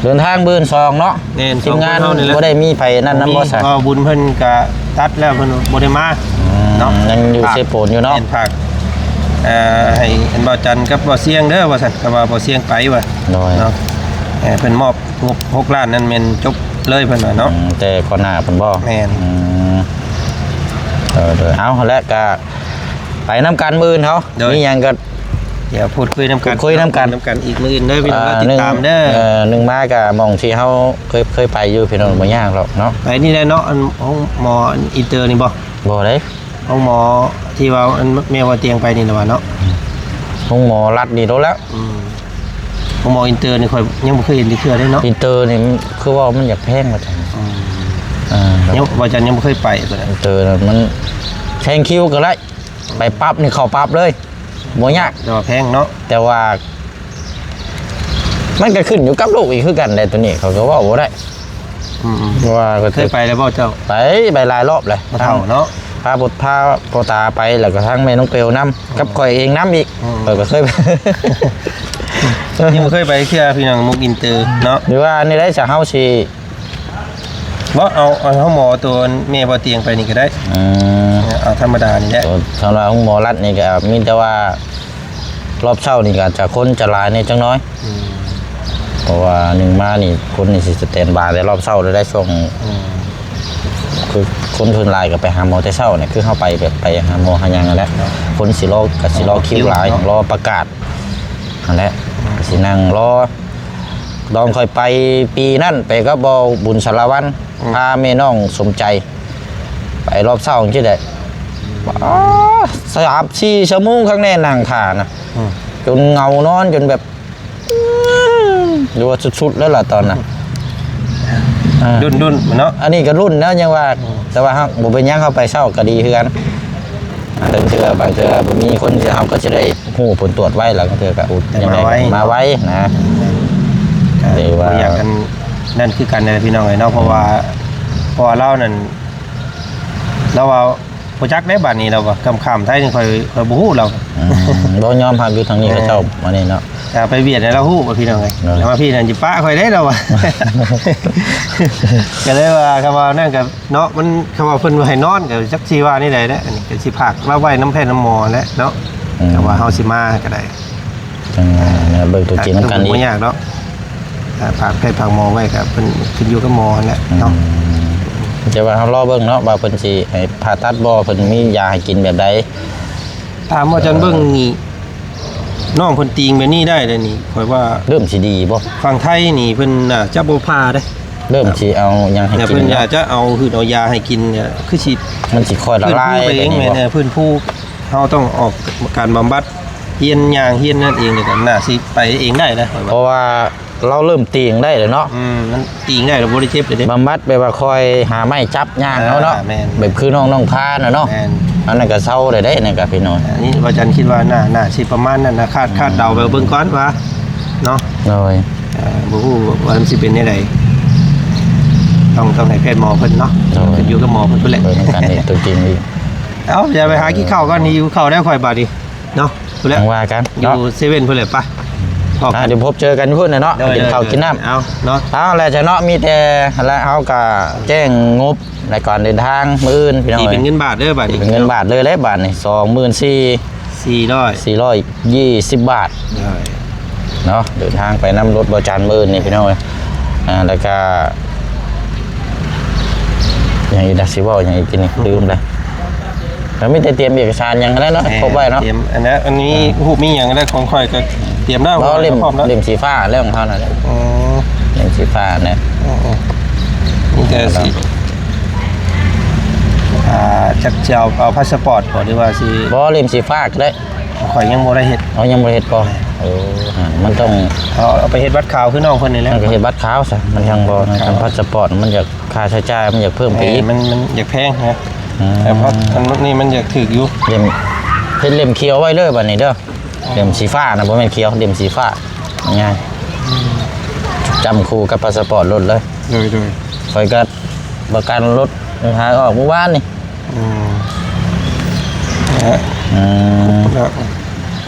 ເດີນທາງມື້ອື່ນສອງເນາະ. ແມ່ນ ທີມງານ ສອງຄົນເຮົານີ້ແຫຼະ ບໍ່ໄດ້ມີໃຜນັ້ນນຳບໍ່ຊະ? ບໍ່ ບຸນເພິ່ນກະຕັດແລ້ວ ເພິ່ນບໍ່ໄດ້ມາ. ອືມ ເນາະ ຍັງຢູ່ເຊໂປນຢູ່ເນາະ. ແມ່ນ ຝາກ ເອີ ໃຫ້ອັນບ່າວຈັນກັບບ່າວຊຽງເດີວ່າຊັ້ນ ກໍວ່າບ່າວຊຽງໄປວ່າ. ໂດຍ ເນາະ ເອີ ເພິ່ນມອບ ງົບຫົກລ້ານນັ້ນແມ່ນຈົບເລີຍເພິ່ນວ່າເນາະ. ອືມ ແຕ່ກ່ອນໜ້າເພິ່ນບໍ່? ແມ່ນ ອືມ ເອີ ໂດຍ ເອົາ ແລະກະໄປນຳກັນມື້ອື່ນເຮົາ. ໂດຍ ມີຫຍັງກໍດຽວພູດຄຸຍນຳກັນ ພູດຄຸຍນຳກັນ ນຳກັນອີກມື້ອື່ນເດີພີ່ນ້ອງ. ອ່າ ຕິດຕາມເດີ. ເອີ ໜຶ່ງມາກໍໝ່ອງທີ່ເຮົາເຄີຍ ເຄີຍໄປຢູ່ພີ່ນ້ອງ ອືມ ບໍ່ຍາກດອກເນາະ. ໄປນີ້ແຫຼະເນາະ ອັນຫ້ອງໝໍ ອັນອິນເຕີນີ້ບໍ່? ບໍ່ເດ້. ໂຮງໝໍທີ່ວ່າອັນແມ່ວ່າຕຽງໄປນີ້ລະວ່າເນາະ ໂຮງໝໍລັດນີ້ໂດນແລ້ວ. ອືມ ໂຮງໝໍອິນເຕີນີ້ຂ້ອຍຍັງບໍ່ເຄີຍເຫັນຈັກເທື່ອເດ້ເນາະ. ອິນເຕີນີ້ຄືວ່າມັນຢາກແພງວ່າຊັ້ນ. ອືມ ເອີ ຍັງ ວ່າຈັ່ນຍັງບໍ່ເຄີຍໄປຕົວນັ້ນ. ອິນເຕີນັ້ນມັນແຊງຄິວກໍໄດ້ ໄປປັບນີ້ເຂົ້າປັບເລີຍ ບໍ່ຍາກ ແຕ່ວ່າແພງເນາະ. ແຕ່ວ່າມັນກໍຂຶ້ນຢູ່ກັບລູກອີກຄືກັນແຫຼະ ຕົວນີ້ເຂົາກໍເວົ້າບໍ່ໄດ້. ອືມໆ ເພາະວ່າກໍ ເຄີຍໄປແລ້ວບໍ່ເຈົ້າ? ໄປ ໄປຫຼາຍລອບແລ້ວ ບໍ່ເຖົ້າເນາະ. ພາພໍ່ ພາພໍ່ຕາໄປ ແລ້ວກໍທັງແມ່ນ້ອງເປວນຳ ກັບຂ້ອຍເອງນຳອີກ. ອືມ ຂ້ອຍກໍເຄີຍໄປ ຍັງບໍ່ເຄີຍໄປເທື່ອພີ່ນ້ອງ ມຸກອິນເຕີເນາະ. ຫຼືວ່າແນວໃດຊະ ເຮົາຊິ ບໍ່ ເອົາ ເອົາໂຮງໝໍຕົວແມ່ບໍ່ຕຽງໄປນີ້ກໍໄດ້. ອືມ ເອົາທຳມະດານີ້ແຫຼະ. ໂຕ ສຳລັບໂຮງໝໍລັດນີ້ກໍມີແຕ່ວ່າ ຮອບເຊົ້ານີ້ກໍອາດຈະຄົນຈະຫຼາຍແດ່ຈັກໜ້ອຍ. ອືມ ເພາະວ່າໜຶ່ງມານີ້ຄົນນີ້ຊິສະແຕນບາຍແຕ່ຮອບເຊົ້າເລີຍໄດ໋ ຊ່ວງ ອືມ ຄືຄົນສ່ວນຫຼາຍກໍໄປຫາໝໍແຕ່ເຊົ້ານີ້ ຄືເຮົາໄປແບບໄປຫາໝໍຫາຫຍັງຫັ້ນແຫຼະ. ຄົນຊິລໍ ກໍຊິລໍຄິວຫຼາຍ ລໍປະກາດຫັ້ນແຫຼະ ອືມ ກໍຊິນັ່ງລໍ. ຕອນຂ້ອຍໄປປີນັ້ນ ໄປກັບບ່າວບຸນສາລະວັນ ອືມ ພາແມ່ນ້ອງສົມໃຈ ໄປຮອບເຊົ້າຈັ່ງຊີ້ແຫຼະ ອາ ສາມສີ່ຊົ່ວໂມງຄັກແນ່ນັ່ງຖ້ານະ. ອືມ ຈົນເຫງົານອນ ຈົນແບບ ຫຼືວ່າສຸດໆແລ້ວລະຕອນນັ້ນ. ອືມ ອ່າ ດຸນໆເນາະ. ອັນນີ້ກໍລຸ້ນແລ້ວຍັງວ່າ ອືມ ແຕ່ວ່າເຮົາ ບໍ່ເປັນຫຍັງ ເຮົາໄປເຊົ້າກໍດີຄືກັນ. ບາງເທື່ອ ບາງເທື່ອບໍ່ມີຄົນ ເຮົາກໍຊິໄດ້ຮູ້ຜົນຕວດໄວ ລະບາງເທື່ອກໍອຸດ ຍັງໄດ້ມາໄວນະ. ແມ່ນ ແຕ່ວ່າ ກໍບໍ່ຢາກອັນນັ້ນຄືກັນນະພີ່ນ້ອງເອີຍເນາະ. ເພາະວ່າ ເພາະວ່າລາວນັ້ນ ລາວວ່າບໍ່ຈັກເດ້ບາດນີ້ ລາວວ່າ ຂ້າມໆໄທນີ້ຂ້ອຍ ຂ້ອຍບໍ່ຮູ້ລາວ. ອືມ ບໍ່ຍອມຮັບຢູ່ທາງນີ້ ເອີ ເຂົາເຈົ້າອັນນີ້ເນາະ. ຈະໄປວຽດໃຫ້ລາວຮູ້ວ່າພີ່ນ້ອງເອີຍ ເອີ ແຕ່ວ່າພີ່ນັ້ນຊິປະຂ້ອຍເດ້ລາວວ່າ. ກໍເລີຍວ່າ ຄຳວ່ານັ້ນກໍເນາະ ມັນ ຄຳວ່າເພິ່ນບໍ່ໃຫ້ນອນ ກໍຈັກຊິວ່າແນວໃດແຫຼະ. ອັນນີ້ກໍຊິຝາກລາວໄວ້ນຳແພດນຳໝໍແຫຼະເນາະ. ອືມ ແຕ່ວ່າເຮົາຊິມາກໍໄດ້ ຈັ່ງວ່ານະ ເບິ່ງຕົວຈິງນຳກັນອີກ ບໍ່ຍາກດອກ. ອ່າ ຝາກແພດຝາກໝໍໄວ້ກໍເພິ່ນຂຶ້ນຢູ່ກັບໝໍຫັ້ນແຫຼະເນາະ. ອືມ ແຕ່ວ່າເຮົາລໍເບິ່ງເນາະ ວ່າເພິ່ນຊິໃຫ້ຜ່າຕັດບໍ່ ເພິ່ນມີຢາໃຫ້ກິນແບບໃດ. ຕາມວ່າຈັນເບິ່ງນີ້ ນ້ອງເພິ່ນຕີງແບບນີ້ໄດ້ແລ້ວນີ້ ຂ້ອຍວ່າເລີ່ມຊິດີບໍ່? ຝັ່ງໄທນີ້ເພິ່ນໜ້າຈະບໍ່ຜ່າເດ້ ເລີ່ມຊິເອົາຫຍັງໃຫ້ກິນ ເພິ່ນອາດຈະເອົາ ຫືດເອົາຢາໃຫ້ກິນ ຄືຊິ ມັນຊິຄ່ອຍລະລາຍໄປເອງ. ແມ່ນ ເອີ ຟື້ນຟູ ເຮົາຕ້ອງອອກການບຳບັດ ຮຽນຍ່າງ ຮຽນນັ້ນເອງ ແລ້ວກໍໜ້າຊິໄປເອງໄດ້ນະ ຂ້ອຍວ່າ ເພາະວ່າ ລາວເລີ່ມຕີງໄດ້ແລ້ວເນາະ. ອືມ ມັນຕີງໄດ້ແລ້ວບໍ່ໄດ້ເຈັບເດ້. ບຳບັດແບບວ່າຄອຍຫາໄມ້ຈັບຍ່າງເຮົາເນາະ. ອ່າ ແມ່ນ ແບບຄືນ້ອງ ນ້ອງພານະເນາະ. ແມ່ນ ອັນນັ້ນກໍເຊົາໄດ້ເດ້ ນັ້ນກໍພີ່ນ້ອງ. ອັນນີ້ວ່າຈັນຄິດວ່າໜ້າ ໜ້າຊິປະມານນັ້ນນະ ຄາດ ອືມ ຄາດເດົາໄປເບິ່ງກ່ອນວ່າເນາະ. ໂດຍ ເອີ ບໍ່ຮູ້ວ່າມັນຊິເປັນແນວໃດ ຕ້ອງ ຕ້ອງໃຫ້ແພດໝໍເພິ່ນເນາະ. ໂດຍ ຂຶ້ນຢູ່ກັບໝໍເພິ່ນພຸ້ນແຫຼະ ເບິ່ງນຳກັນອີກຕົວຈິງອີກ. ເອົ້າ ຢ່າໄປຫາກິນເຂົ້າກ່ອນ ຫິວເຂົ້າແລ້ວຂ້ອຍບາດນີ້. ເນາະ ພຸ້ນແຫຼະ ຈັ່ງວ່າກັນ ຢູ່ ເນາະ ເຊເວັ່ນພຸ້ນແຫຼະ ໄປ ເອີ ອ່າ ດຽວພົບເຈີກັນຢູ່ພຸ້ນແຫຼະເນາະ. ໂດຍ ໄປກິນເຂົ້າ ໂດຍ ກິນນ້ຳ ເອົາເນາະ. ເອົາແລ້ວຊະເນາະ ມີແຕ່ຫັ້ນແຫຼະ ເຮົາກໍແຈ້ງງົບໃນການເດີນທາງມື້ອື່ນພີ່ນ້ອງ. ຕີເປັນເງິນບາດເດີບາດນີ້ ເປັນເງິນບາດເລີຍແຫຼະບາດນີ້ ສອງໝື່ນສີ່ ສີ່ຮ້ອຍ ສີ່ຮ້ອຍ ສີ່ຮ້ອຍ ສີ່ຮ້ອຍ ສີ່ສິບບາດ. ໂດຍ ເນາະ ເດີນທາງໄປນຳລົດບໍ່ຈັນມື້ນີ້ພີ່ນ້ອງເອີຍ. ອ່າ ແລ້ວກະຫຍັງອີກນະ ຊິເວົ້າຫຍັງອີກທີນີ້ ລືມແລ້ວ. ກໍມີແຕ່ຕຽມເອກະສານຫຍັງຫັ້ນແຫຼະເນາະ ແມ່ນ ຄົບໄວ້ເນາະ. ຕຽມອັນນັ້ນ ອັນນີ້ ອ່າ ຮູບມີຫຍັງກໍໄດ້ ຂອງຂ້ອຍກໍຕຽມແລ້ວ. ບໍ່ ເຫຼັ້ມ ເຫຼັ້ມສີຟ້າເລື່ອງຂອງເຮົານັ້ນແຫຼະ. ອໍ ເຫຼັ້ມສີຟ້ານະ. ອໍ ມີແຕ່ຊິ ອ່າ ຈັກຊິເອົາ ເອົາພາສປອດບໍ ຫຼືວ່າຊິ ບໍ່ ເຫຼັ້ມສີຟ້າກໍໄດ້. ຂ້ອຍຍັງບໍ່ໄດ້ເຮັດ. ອໍ ຍັງບໍ່ໄດ້ເຮັດບໍ? ເອີ ມັນຕ້ອງ ເອົາ ເອົາໄປເຮັດບັດຂາວຄືນ້ອງເພິ່ນນີ້ແຫຼະ. ມັນກໍເຮັດບັດຂາວຊະ ມັນຍັງບໍ່ ບັດຂາວ ຄັນພາສປອດມັນຢາກ ຄ່າໃຊ້ຈ່າຍມັນຢາກເພີ່ມໄປອີກ. ແມ່ນ ມັນ ມັນຢາກແພງນະ. ອືມ ແຕ່ວ່າອັນນີ້ມັນຢາກຖືກຢູ່. ເຫຼັ້ມ ເຮັດເຫຼັ້ມຂຽວໄວ້ເດີບາດນີ້ເດີ. ອໍ ເຫຼັ້ມສີຟ້ານະ ບໍ່ແມ່ນຂຽວ ເຫຼັ້ມສີຟ້າ ງ່າຍ. ອືມ ຈ້ຳຄູ່ກັບພາສປອດລົດເລີຍ. ໂດຍ ໂດຍ ຂ້ອຍກໍປະກັນລົດ ຫາອອກມື້ວານນີ້. ອືມ ອືມ ແລ້ວ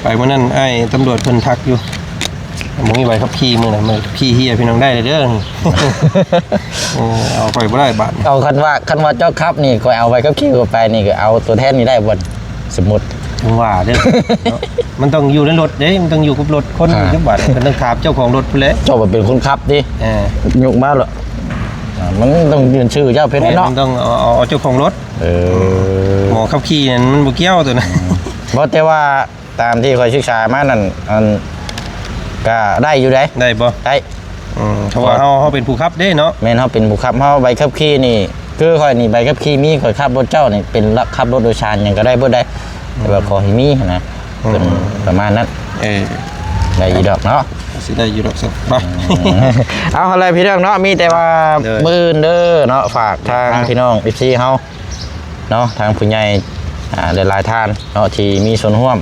ໄປມື້ນັ້ນ ອ້າຍຕຳຫຼວດເພິ່ນທັກຢູ່ ບໍ່ມີໃບຂັບຂີ່ມື້ນັ້ນ ໃບຂັບຂີ່ເຮຍ ພີ່ນ້ອງ ໄດ້ເດີ. ເອີ ເອົາຂ້ອຍບໍ່ໄດ້ບາດນີ້. ເອົາ ຄັນວ່າ ຄັນວ່າເຈົ້າຂັບນີ້ ຂ້ອຍເອົາໃບຂັບຂີ່ຂ້ອຍໄປນີ້ ກໍເອົາຕົວແທນນີ້ໄດ້ບໍ່? ສົມມຸດ ຈັ່ງວ່າເດີ ເນາະ ມັນຕ້ອງຢູ່ໃນລົດເດ້ ມັນຕ້ອງຢູ່ກັບລົດຄົນ. ອ່າ ຢູ່ບາດ ເພິ່ນຕ້ອງຖາມເຈົ້າຂອງລົດພຸ້ນແຫຼະ. ເຈົ້າເປັນຄົນຂັບຕິ? ເອີ ຍົກມາໂລດ. ອ່າ ມັນຕ້ອງຍື່ນຊື່ເຈົ້າເພິ່ນເນາະ. ແມ່ນ ເນາະ ມັນຕ້ອງເອົາ ເອົາ ເອົາເຈົ້າຂອງລົດ. ເອີ ໝໍຂັບຂີ່ນັ້ນມັນບໍ່ກ່ຽວຕົວນັ້ນ. ອືມ ບໍ່ ແຕ່ວ່າ ຕາມທີ່ຂ້ອຍສຶກສາມານັ້ນ ອັນ ກະໄດ້ຢູ່ໃດ໋. ໄດ້ບໍ່? ໄດ້. ອືມ ເພາະວ່າເຮົາ ເຮົາເປັນຜູ້ຂັບເດ້ເນາະ. ແມ່ນ ເຮົາເປັນຜູ້ຂັບ ເຮົາໃບຂັບຂີ່ນີ້ ຄືຂ້ອຍນີ້ໃບຂັບຂີ່ມີ ຂ້ອຍຂັບລົດເຈົ້ານີ້ເປັນ ຂັບລົດໂດຍສານຫຍັງກໍໄດ້ເບິດໄດ໋ ແຕ່ວ່າຂໍໃຫ້ມີຫັ້ນນະ ເພິ່ນປະມານນັ້ນ. ເອີ ໄດ້ຢູ່ດອກເນາະ ຊິໄດ້ຢູ່ດອກຊັ້ນ ໄປ. ເອົາ ຫັ້ນແຫຼະພີ່ນ້ອງເນາະ ມີແຕ່ວ່າມື້ອື່ນເດີເນາະ ຝາກທາງພີ່ນ້ອງເອັຟຊີເຮົາເນາະ ທາງຜູ້ໃຫຍ່ ອ່າ ຫຼາຍໆທ່ານເນາະ ທີ່ມີສ່ວນຮ່ວມ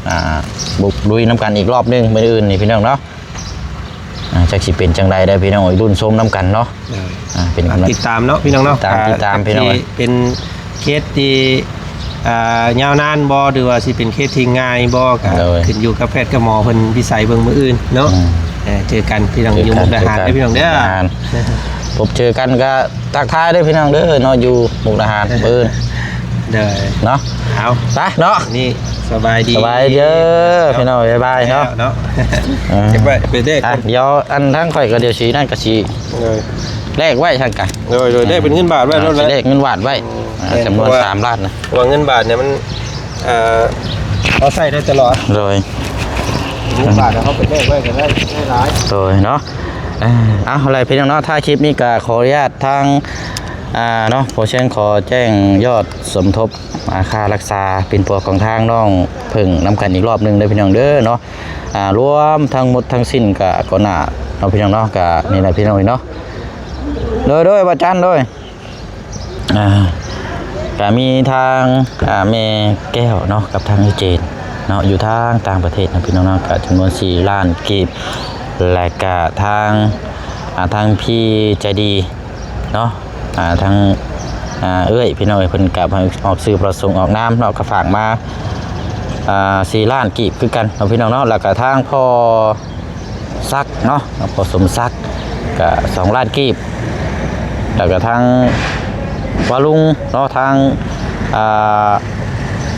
ອ່າ ບຸກລຸຍນຳກັນອີກລອບໜຶ່ງມື້ອື່ນນີ້ພີ່ນ້ອງເນາະ. ອ່າ ຈັກຊິເປັນຈັ່ງໃດເດີພີ່ນ້ອງເອີຍ ລຸ້ນຊົມນຳກັນເນາະ. ອ່າ ເປັນກຳລັງ ຕິດຕາມເນາະພີ່ນ້ອງເນາະ ຕິດຕາມ ຕິດຕາມພີ່ນ້ອງເອີຍ ເປັນເຄສທີ່ ອ່າ ຍາວນານບໍ່ ຫຼືວ່າຊິເປັນເຄສທີ່ງ່າຍບໍ່ ກໍຂຶ້ນຢູ່ກັບແພດກັບໝໍເພິ່ນວິໄສເບິ່ງມື້ອື່ນເນາະ. ເອີ ເຈີກັນພີ່ນ້ອງ ຢູ່ມຸກດາຫານເດີພີ່ນ້ອງເດີ ພົບເຈີກັນກໍທັກທາຍເດີພີ່ນ້ອງເດີເນາະ ຢູ່ມຸກດາຫານມື້ອື່ນເດີເນາະ. ເອົາ ໄປເນາະ ນີ້ ສະບາຍດີ ສະບາຍດີເດີພີ່ນ້ອງ ບາຍບາຍເນາະ ເນາະ. ເກັບໄວ້ໄປແລກ ອ່ະ ດຽວອັນທາງຂ້ອຍກໍດຽວຊິນັ້ນກໍຊິແລກໄວ້ຊັ້ນກະ ໂດຍໆ ແລກເປັນເງິນບາດໄວ້ໂລດ ແລກເງິນບາດໄວ້ ອ່າ ຈຳນວນສາມລ້ານນະ ເພາະວ່າເງິນບາດນີ້ມັນ ເອີ ເຮົາໃຊ້ໄດ້ຕະຫຼອດ ໂດຍ ເງິນບາດເຮົາໄປແລກໄວ້ກໍໄດ້ຫຼາຍ ໂດຍເນາະ. ເອົາ ເອົາລະພີ່ນ້ອງເນາະ ທ້າຍຄລິບນີ້ກໍຂໍອະນຸຍາດທາງ ອ່າ ເນາະ ພໍ່ຊຽງຂໍແຈ້ງຍອດສົມທົບ ອ່າ ຄ່າຮັກສາປິ່ນປົວຂອງທາງນ້ອງເພິ່ງນຳກັນອີກລອບໜຶ່ງເດີພີ່ນ້ອງເດີເນາະ. ອ່າ ລວມທັງໝົດທັງສິ້ນກະ ກໍໜ້າເນາະພີ່ນ້ອງເນາະ ກະນີ້ແຫຼະພີ່ນ້ອງເນາະ ໂດຍໆ ວ່າຈັນ ໂດຍ ອ່າ ກະມີທາງ ອ່າ ແມ່ແກ້ວເນາະ ກັບທາງເອື້ອຍເຈນເນາະ ຢູ່ທາງຕ່າງປະເທດເນາະພີ່ນ້ອງເນາະ ກະຈຳນວນສີ່ລ້ານກີບ ແລະກະທາງ ອ່າ ທາງພີ່ໃຈດີ ເນາະ ອ່າ ທາງ ອ່າ ເອື້ອຍ ພີ່ນ້ອງເອີຍ ເພິ່ນກໍອອກຊື່ປະສົງອອກນາມເນາະ ກໍຝາກມາ ອ່າ ສີ່ລ້ານກີບຄືກັນເນາະ ພີ່ນ້ອງເນາະ. ແລ້ວກໍທາງພໍ່ສັກເນາະ ພໍ່ສົມສັກກໍສອງລ້ານກີບ ແລ້ວກໍທາງພໍ່ລຸງເນາະ ທາງ ອ່າ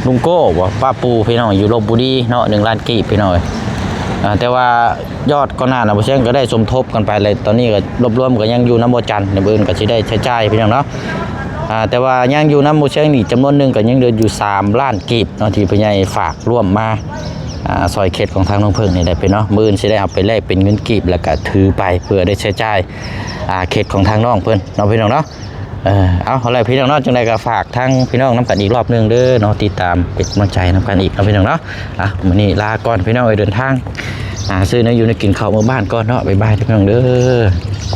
ລຸງໂກ້ບໍ ປ້າປູ ພີ່ນ້ອງ ຢູ່ລົບບຸລີເນາະ ໜຶ່ງລ້ານກີບ ພີ່ນ້ອງເອີຍ. ອ່າ ແຕ່ວ່າ ຍອດກ່ອນໜ້ານະ ບໍ່ຊຽງກໍໄດ້ສົມທົບກັນໄປແລ້ວ ຕອນນີ້ກໍລວບລວມກໍຍັງຢູ່ນຳບໍ່ຈັນ ມື້ອື່ນກໍຊິໄດ້ໃຊ້ຈ່າຍພີ່ນ້ອງເນາະ. ອ່າ ແຕ່ວ່າຍັງຢູ່ນຳບໍ່ຊຽງນີ້ຈຳນວນໜຶ່ງ ກໍຍັງເຫຼືອຢູ່ສາມລ້ານກີບເນາະ ທີ່ຜູ້ໃຫຍ່ຝາກຮ່ວມມາ ອ່າ ຊ່ອຍເຂດຂອງທາງນ້ອງເພິ່ງນີ້ແຫຼະພີ່ນ້ອງ. ມື້ອື່ນຊິໄດ້ເອົາໄປແລກເປັນເງິນກີບ ແລ້ວກໍຖືໄປເພື່ອໄດ້ໃຊ້ຈ່າຍ ອ່າ ເຂດຂອງທາງນ້ອງເພິ່ນເນາະ ພີ່ນ້ອງເນາະ. ເອີ ເອົາ ເອົາແຫຼະພີ່ນ້ອງເນາະ ຈັ່ງໃດກໍຝາກທາງພີ່ນ້ອງນຳກັນອີກລອບໜຶ່ງເດີເນາະ ຕິດຕາມເປັນກຳລັງໃຈນຳກັນອີກເນາະ ພີ່ນ້ອງເນາະ. ອ່ະ ມື້ນີ້ລາກ່ອນພີ່ນ້ອງເອີຍ ເດີນທາງ ອ່າ ຊື້ແນວຢູ່ແນວກິນເຂົ້າມື້ບ້ານກ່ອນເນາະ ບາຍບາຍເດີພີ່ນ້ອງເດີ.